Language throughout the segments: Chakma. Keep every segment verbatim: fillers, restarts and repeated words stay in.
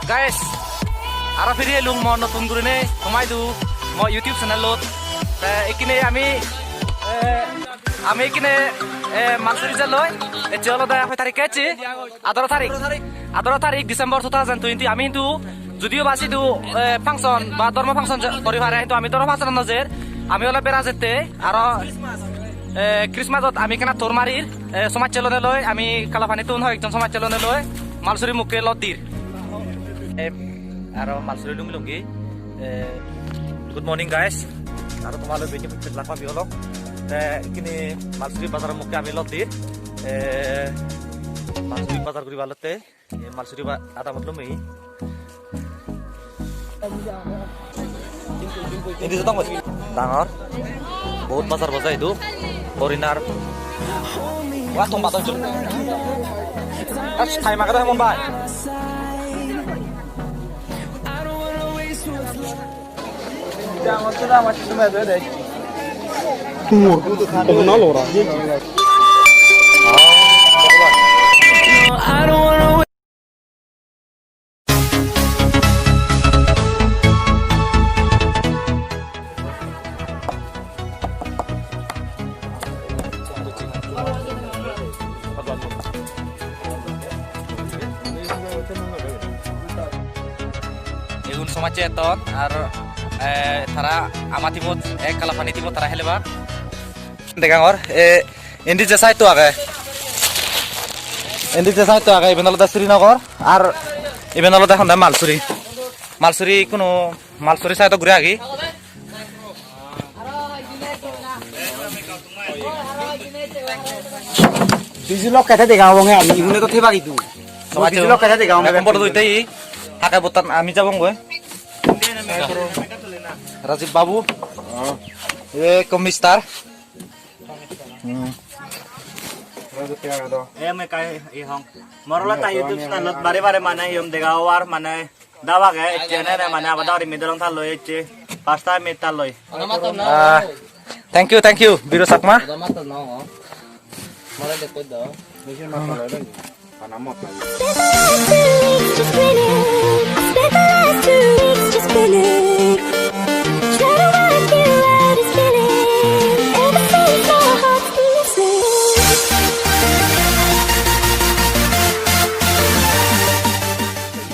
Guys, aro firi elung mo notun gurine, homai du mo YouTube channel-ot. Te ikkine ami, eh, ami ikkine, eh, Malsuri jelloi, ecche olode hoi tarik ecche? Adaro tarik. Adaro tarik December two thousand twenty. Ami hintu judiyo ba sidu, eh, function ba dhormo function je-, gori pare, hintu ami dhormo function no jer. Ami ole bera jette, aro, eh, Christmas-ot ami ekkena tour marir, eh, somajje lone loi, ami Kalapani tun hoi ekjon somajje lone loi, Malsuri mukke lot dir. Em, aro Malsuri lungi lungi. Eh, good morning, guys. Aro tomar loi bini pujje lak pabi olok. Te ikkini Malsuri bazar mukke ami lot dir. Eh, Malsuri bazar guribar lotte. Ei Malsuri ba-, adamot lumi. Indi jodong goi. Dangor. Bohut bazar boja idu. Horinar. Wah, tomba to jor. Ach, time agede hemon bai. Tumor, tumor na lora. Igun somajje etton, ar, eh, tara ama team-ot, eh, Kalapani team-ot tara helebak. Degangor, eh, indi je side-to age. Indi je side-to age, iben olode Srinagar, ar iben olode honde Malsuri. Malsuri kuno, Malsuri side-ot guri agi. Biju lok kete dega obonge ami, igune to thebak idu. Biju lok kete dega obonge. Ekdom bor dui tei, hake botan ami jabong goi. Rajib Babu, e ko mister. Hmm. E me kai i hong. Morola ta YouTube channel-ot bare bare mane iyom dega oar mane. Daba ge, ecche ne, ne, mane, abada ori midolong talloi ecche. First time me talloi. Ah, thank you, thank you, Biro Chakma.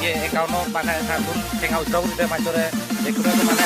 Ye, account-o bana, account tenga withdraw guri de, machore, ekko ekko mane.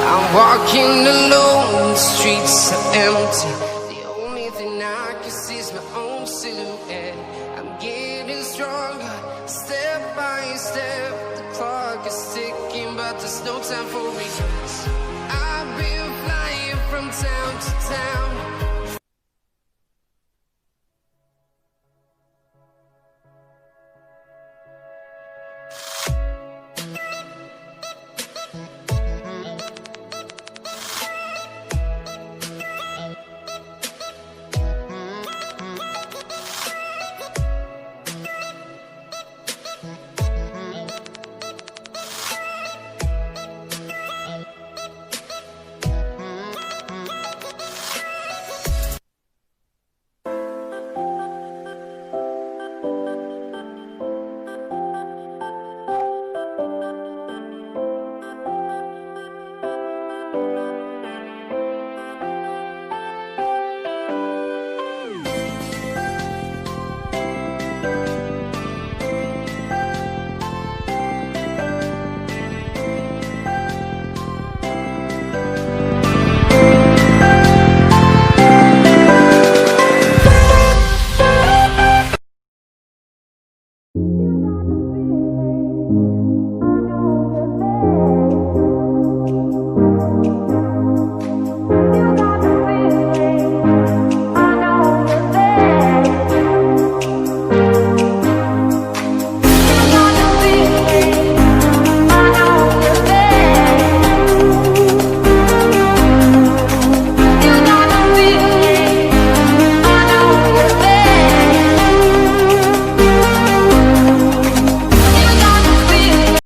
I'm walking alone, the streets are empty. The only thing I can see is my own silhouette. I'm getting stronger, step by step. The clock is ticking, but there's no time for regrets. I've been flying from town to town.